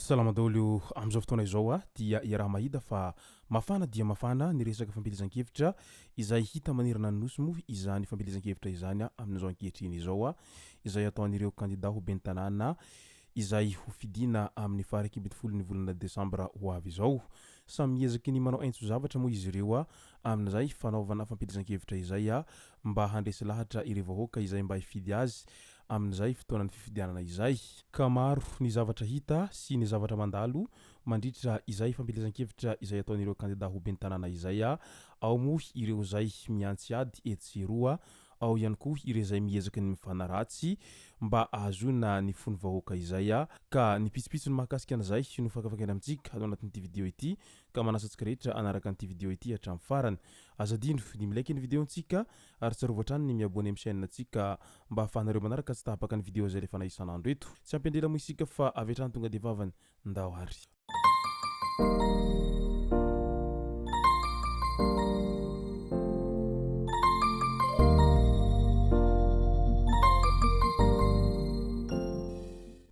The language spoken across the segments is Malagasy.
Salama daholo amin'izao fotoana izao a dia iaraha-mahita fa mafana dia mafana ny resaka fampielezan-kevitra izay hita manerana ny nosy moa izany fampielezan-kevitra izany amin'izao ankehitriny izao a izay ataon'ireo kandida ho ben'ny tanàna izay ho fidiana amin'ny faha 11 ny volana desambra ho avy izao. Samy miezaky ny manao aintso zavatra moa izy ireo amin'izay fanaovana fampielezan-kevitra izay mba handresy lahatra ireo vahoaka izay mba hifidy azy amin'izay fotoanan'ny fifidianana izay. Ka maro ny zavatra hita sy ny zavatra mandalo mandritra izay fampielezan-kevitra izay ataon'ireo kandida ho ben'ny tanàna izay. Ao moa ireo izay mihantsy ady etsy sy eroa, ao ihany koa ireo izay miezaka ny mifanaratsy mba ahazoana ny fon'ny vahoaka izay. Ka ny pitsopitsony mahakasika an'izay no fakafakaina amintsika ato anatin'ity video ity ka manasa antsika rehetra hanaraka an'ity video ity hatramin'ny farany. Aza adino ny mi-like ny video-ntsika ary tsarovy hatrany ny mi-abonner amin'ny chaîne-ntsika mba ahafahanareo manaraka tsy tapaka ny video izay alefanay isan'andro eto. Tsy ampy andrela moa isika fa avy hatrany tonga dia vavany. Ndao ary.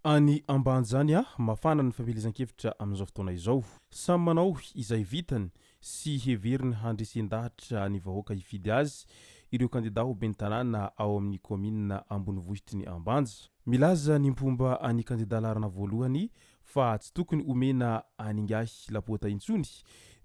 Any Ambanja any, mafana ny fampielezan-kevitra amin'izao fotoana izao. Samy manao izay vitany sy heveriny handresen-dahatra ny vahoaka hifidy azy ireo kandidà ho ben'ny tanàna ao amin'ny kaominina ambonivohitry ny Ambanja. Milaza ny mpomba an'ny kandidà laharana voalohany fa tsy tokony omena an'ingahy Lapota intsony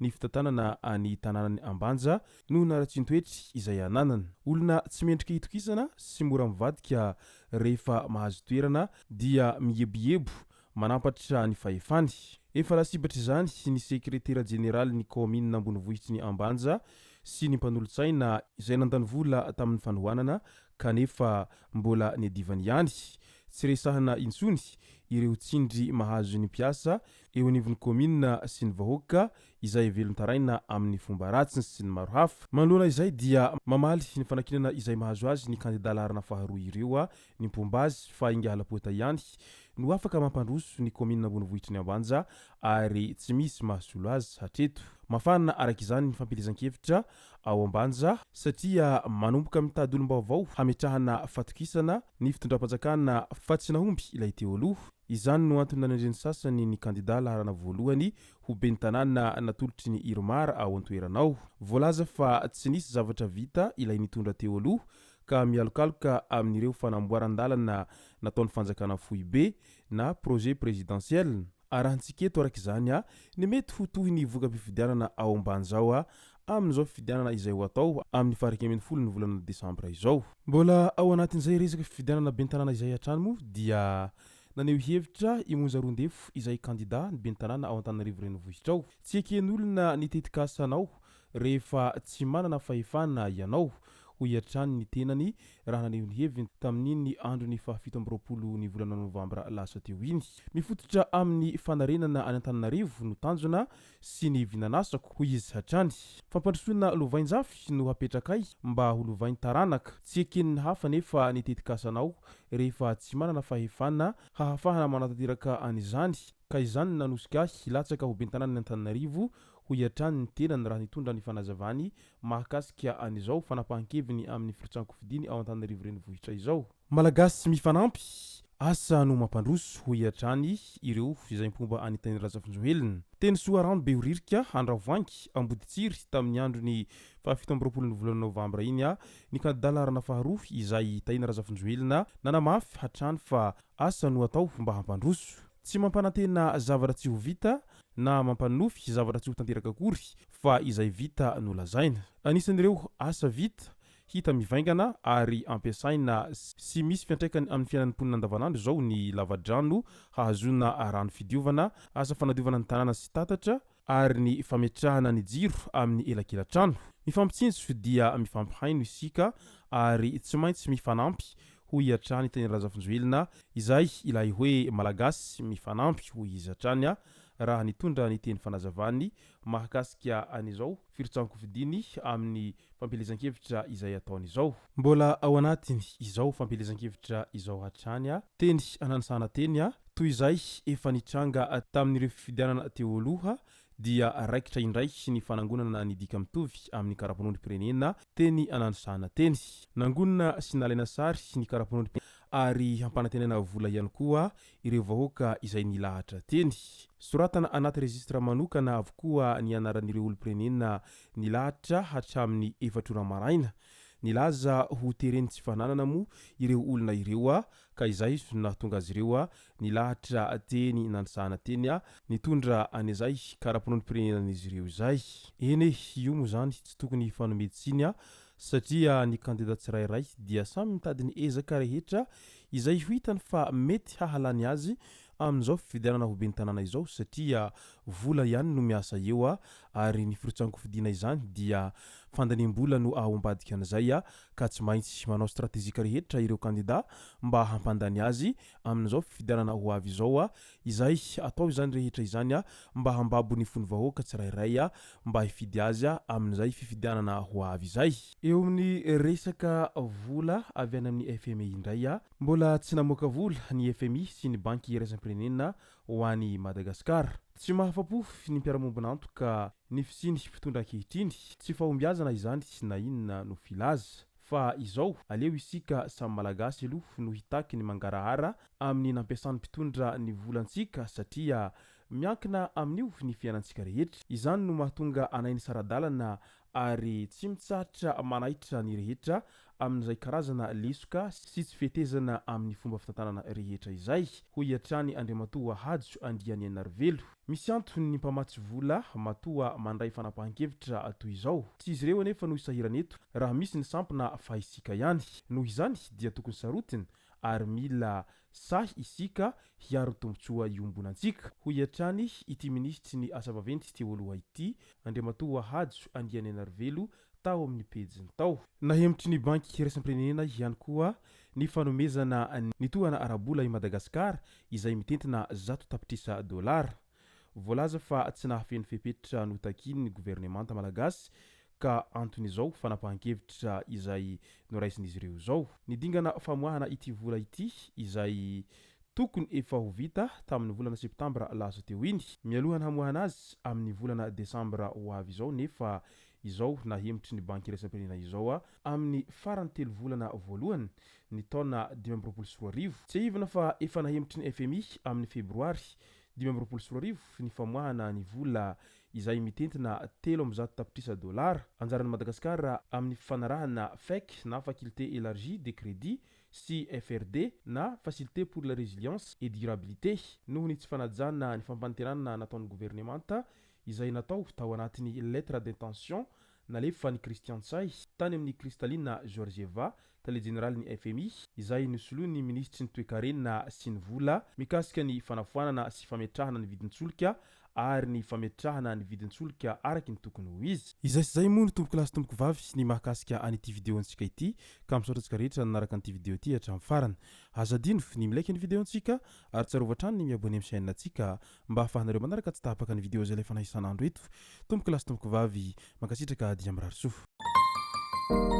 ny fitantanana ny tanànan'i Ambanja noho ny haratsian-toetry izay ananany. Olona tsy mendrika hitokisana sy mora mivadika rehefa mahazo toerana dia mieboebo manampatra ny fahefany. Efa lasibatr'izany ny sekretera jeneralin'ny kaominina ambonivohitry ny Ambanja sy ny mpanolotsaina izay nandany vola tamin'ny fanohanana kanefa mbola niadivany ihany. Tsy resahana intsony ireo tsindry mahazo ny mpiasa eo anivon'ny kaominina sy ny vahoaka izay velon-taraina amin'ny fomba ratsiny sy ny maro hafa. Manoloana izay dia mamaly ny fanakianana izay mahazo azy ny kandida laharana faharoa ireo ny mpomba azy fa ingahy Lapoeta ihany no afaka mampandroso ny kaominina ambonivohitry ny Ambanja ary tsy misy mahasolo azy hatreto. Mafana araka izany ny fampielezan-kevitra ao Ambanja satria manomboka mitady olom-baovao hametrahana fatokisana ny fitondram-panjakana fa tsy nahomby ilay teo aloha. Izany no antony nanendren'ny sasany ny kandida laharana voalohany ho ben'ny tanàna natolotry ny Irmar ao an-toerana ao. Voalaza fa tsy nisy zavatra vita ilay nitondra teo aloha ka mialokaloka amin'ireo fanamboaran-dalana nataon'ny fanjakana foibe na projet présidentiel. Arahantsika eto araka izany ny mety ho tohin'ny voka-pifidianana ao Ambanjao amin'izao fifidianana izay ho atao amin'ny faha 11 ny volana desambra izao. Mbola ao anatin'izay resaka fifidianana ben'ny tanàna izay hatrany moa dia naneho hevitra i Monja Roindefo izay kandida ny ben'ny tanàna ao Antananarivo Renivohitra ao. Tsy eken'olona ny tetikasanao rehefa tsy manana fahefana ianao, hoy hatrany ny tenany raha naneho ny heviny tamin'iny andron'ny faha 27 ny volana novambra lasa teo iny. Mifototra amin'ny fanarenana any Antananarivo no tanjona sy ny vinan'asako, hoy izy hatrany. Fampandrosoana lovain-jafy no hapetrakay mba ho lovain-taranaka. Tsy eken'ny hafa anefa ny tetikasanao rehefa tsy manana fahefana hahafahana manatanteraka an'izany, ka izany no nanosika ahy hilatsaka ho ben'ny tanànan'i Antananarivo, hoy hatrany ny tenany raha nitondra ny fanazavany mahakasika an'izao fanapahan-keviny amin'ny firotsahan-kofidiny ao Antananarivo Renivohitra izao. Malagasy mifanampy, asa no mampandroso, hoy hatrany ireo izay mpomba an'i Tahina Razafinjoelina. Teny Soarano Behoririka, Andravoahangy, Amboditsiry, tamin'ny andron'ny faha 27 ny volana novambra iny ny kandidà laharana faharoa izay Tahina Razafinjoelina nanamafy hatrany fa asa no atao mba hampandroso. Tsy mampanantena zavatra tsy ho vita na mampanonofy zavatra tsy ho tanteraka akory fa izay vita no lazaina. Anisan'ireo asa vita, hita mivaingana ary ampiasaina sy misy fiantraikany amin'ny fiainan'ny mponina andavanandro izao ny lavadrano hahazoana rano fidiovana, asa fanadiovana ny tanàna sy tatatra ary ny fametrahana ny jiro amin'ny elakela-trano. Mifampitsinjo dia mifampihaino isika ary tsy maintsy mifanampy hoy hatrany Teny Razafinjoelina, izay ilay hoe Malagasy mifanampy hoy izy hatrany. raha nitondra ny teny fanazavany mahakasika an'izao firotsahan-kofidiny amin'ny fampielezan-kevitra izay ataony izao. Mbola ao anatiny izao fampielezan-kevitra izao hatrany teny ananisana teny toy izay efa nitranga tamin'ireo fifidianana teo aloha dia raikitra indray ny fanangonana ny dika mitovy amin'ny karapanondrom-pirenena teny ananisana teny. Nangonina sy nalaina sary ny karapanondrom ary hampanantenaina vola ihany koa ireo vahoaka izay nilahatra teny. Soratana anaty rejistra manokana avokoa ny anaran'ireo olom-pirenena nilahatra hatramin'ny efatra ora maraina. Nilaza ho teren'ny tsy fananana moa ireo olona ireo ka izay no nahatonga azy ireo nilahatra teny nanisahana teny nitondra an'izay karapanondrom-pirenenan'izy ireo izay. Eny e, io moa izany tsy tokony hifanome tsiny satria ny kandida tsirairay dia samy mitady ny ezaka rehetra izay ho hitany fa mety hahalany azy amin'izao fifidianana ho ben'ny tanàna izao satria vola ihany no miasa eo ary ny firotsahan-kofidina izany dia fandaniam-bola no ao ambadika an'izay ka tsy maintsy manao stratejika rehetra ireo kandida mba hampandany azy amin'izao fifidianana ho avy izao izay atao izany rehetra izany mba hambabo ny fon'ny vahoaka tsirairay mba hifidy azy amin'izay fifidianana ho avy izay. Eo amin'ny resaka vola avy any amin'ny FMI indray, mbola tsy namoaka vola ny FMI sy ny Banky iraisam-pirenena ho an'i Madagasikara. Tsy mahafa-po ny mpiara-mombon'antoka ny fisian'ny mpitondra ankehitriny. Tsy fahombiazana izany na inona no filaza. Fa izao, aleo isika samy Malagasy aloha no hitaky ny mangarahara amin'ny nampiasan'ny mpitondra ny volantsika satria miankina amin'io ny fiainantsika rehetra. Izany no mahatonga anay nisara-dalana ary tsy mitsahatra manaitra ny rehetra amin'izay karazana lesoka sy tsy fetezana amin'ny fomba fitantanana rehetra izay, hoy hatrany Andriamatoa Hajo Andrianianarivelo. Misy antony ny mpamatsy vola matoa mandray fanapahan-kevitra toy izao. Tsy izy ireo anefa no hisahirana eto raha misy ny sampona fa isika ihany. Noho izany dia tokony sarotiny ary mila sahy isika hiaro ny tombontsoa iombonantsika, hoy hatrany ity minisitry ny asa vaventy teo aloha ity, Andriamatoa Hajo Andrianenarivelo tao amin'ny pejiny tao. Nahemotry ny Banky iraisam-pirenena ihany koa ny fanomezana ny tohana ara-bola i Madagasikara izay mitentina 100 tapitrisa dolara. Voalaza fa tsy nahafeno fepetra notakian'ny governemanta malagasy ka anton'izao fanapahan-kevitra izay noraisin'izy ireo izao. Ny dingana famoahana ity vola ity izay tokony efa ho vita tamin'ny volana septambra lasa teo iny, mialohan'ny hamoahana azy amin'ny volana desambra ho avy izao nefa izao nahemotry ny Banky iraisam-pirenena izao amin'ny faran'ny telo volana voalohany ny taona 2025. Tsiahivina fa efa nahemotry ny FMI amin'ny febroary 2025 ny famoahana ny vola izay mitentina 103 tapitrisa dolara anjaran'i Madagasikara amin'ny fifanarahana FEC na Faculté Élargie de Crédit sy FRD na Facilité pour la Résilience et Durabilité noho ny tsy fanajana ny fampanantenana nataon'ny governemanta izay natao tao anatin'ny lettre d'intention nalefan'i Christian Ntsay tany amin'i Kristalina Georgieva tale jeneralin'ny FMI izay nosoloin'ny minisitry ny toekarena sy ny vola mikasika ny fanafoanana sy fametrahana ny vidin-tsolika ary ny fametrahana ny vidin-tsolika araky ny tokony ho izy. Izay sy izay moa ny tompoko lahy sy tompoko vavy ny mahakasika an'ity vidéo antsika ity ka misaotra antsika rehetra nanaraka an'ity vidéo ity hatramin'ny farany. Aza adino ny mi-like ny vidéo antsika ary tsarovy hatrany ny mi-abonner amin'ny chaîne antsika mba ahafahanareo manaraka tsy tapaka ny vidéo izay alefanay isan'andro eto. Tompoko lahy sy tompoko vavy, mankasitraka dia mirary soa.